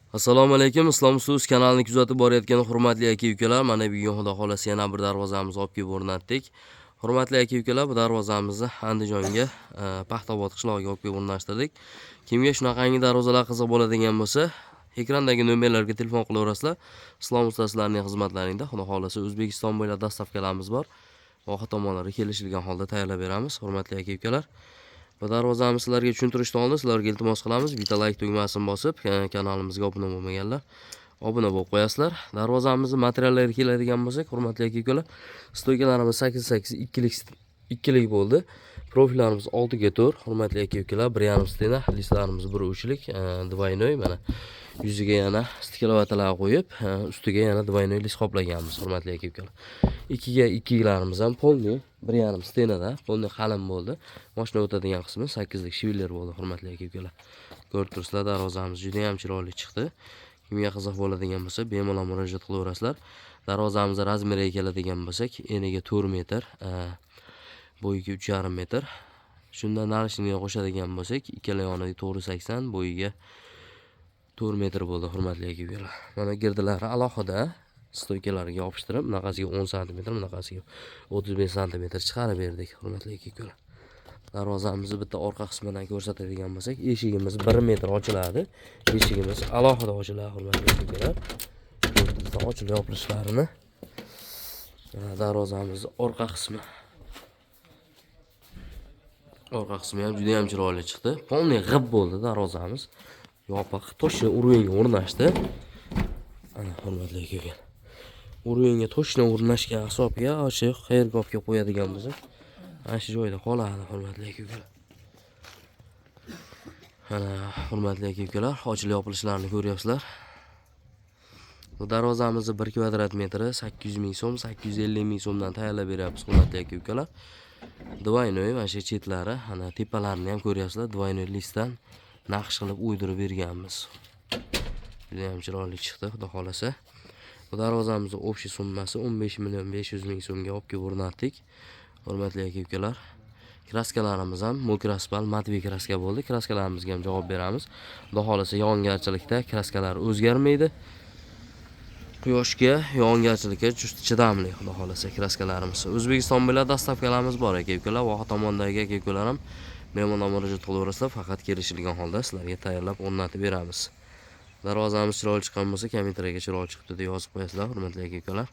Assalomu alaykum, Islom So'z kanalini kuzatib borayotgan hurmatli aka-ukalar, mana bugun Xudo xolasa yana bir darvozamizni olib kelib o'rnatdik. Hurmatli aka-ukalar, bu darvozamizni Andijonga, Paxtaobod qishlog'iga olib kelib o'rnashtirdik. Kimga shunaqangi darvozalar qiziq bo'ladigan bo'lsa, ekrandagi nomerlarga telefon qilaverasizlar. Islom ustalarining xizmatlaringda Xudo xolasa O'zbekiston bo'ylab dastavkalarimiz bor. Voha tomonlari kelishilgan holda tayyorlab beramiz, hurmatli aka-ukalar. Bu darvozamizni sizlarga tushuntirishdan oldin sizlarga iltimos qilamiz, bitta like tugmasini bosib, kanalimizga obuna bo'lmaganlar obuna bo'lib qo'yasizlar. Darvozamizni materiallariga keladigan bo'lsak, hurmatli aka-ukalar, стойка larimiz 8 8 ikkilik bo'ldi. Profillarimiz 6 ga 4, hurmatli aka-ukalar, 1,5 стена, listlarimiz 1,3lik, двойной, mana yuziga yana стекловата lar qo'yib, ustiga yana двойной list qoplaganmiz, hurmatli aka-ukalar. 2 ga 2larimiz ham полный 1,5 стена da, полный qalin bo'ldi. Mashina o'tadigan qismi 8lik швеллер bo'ldi, hurmatli aka-ukalar. Ko'rib turibsizlar, darvozamiz juda ham chiroyli chiqdi. Kimga qiziq bo'ladigan bo'lsa, bemalol murojaat qilaverasizlar. Darvozamizni razmeriga keladigan bo'lsak, eniga 4 metr, bo'yiga 3,5 metr. Shundan наличный ga qo'shadigan bo'lsak, ikkala yoniga 480, bo'yiga 4 metr bo'ldi, hurmatli aka-ukalar. Mana girdilari alohida стойка larga yopishtirib, bunaqasiga 10 santimetr, bunaqasiga 35 santimetr chiqarib berdik, hurmatli aka-ukalar. Darvozamizni bitta orqa qismidan ko'rsatadigan bo'lsak, eshigimiz 1 metr ochiladi. Eshigimiz alohida ochiladi, hurmatli aka-ukalar. Ochilib yopilishlarini. Darvozamizni orqa qismi. Orqa qismi ham juda ham chiroyli chiqdi. Полный g'ib bo'ldi darvozamiz. Yopiq, точно уровень ga o'rnashdi. Ana, hurmatli aka-ukalar. Уровень ga точно o'rnashgan hisobiga o'sha qayerga olib kelib qo'yadigan bo'lsak, ana shu joyda qoladi, hurmatli aka-ukalar. Mana, hurmatli aka-ukalar, ochilib yopilishlarini ko'ryapsizlar. Bu darvozamizni 1 kvadrat metri 800 ming so'm, 850 ming so'mdan tayyorlab beryapmiz, hurmatli aka-ukalar. Двойной mana shu chetlari, ana tepalarini ham ko'ryapsizlar, двойной listdan naqsh qilib o'ydirib berganmiz. Juda ham chiroyli chiqdi, xudo xolasa. Bu darvozamizni общий summasi 15 million 500 ming so'mga olib kelib o'rnatdik. Hurmatli aka-ukalar, краска larimiz ham мокрый матовый краска bo'ldi. Краска larimizga ham javob beramiz. Xudo xolasa yog'ingarchilikda краска lar o'zgarmaydi. Quyoshga, yog'ingarchilikka chidamli, xudo xolasa краска larimiz. O'zbekiston bo'ylab доставка larimiz bor, aka-ukalar. Voha tomondagi aka-ukalar ham bemalol murojaat qilaverasizlar, faqat kelishilgan holda sizlarga tayyorlab o'rnatib beramiz. Darvozamiz chiroyli chiqqan bo'lsa, kommentariyaga chiroyli chiqibdi deb yozib qo'yasizlar, hurmatli aka-ukalar.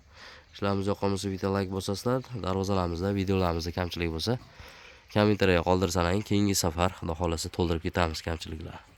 Ishlarimiz yoqqan bo'lsa, bitta like bosasizlar. Darvozalarimizda, videolarimizda kamchilik bo'lsa, kommentariyaga qoldirsalaring, keyingi safar xudo xolasa to'ldirib ketamiz kamchiliklarni.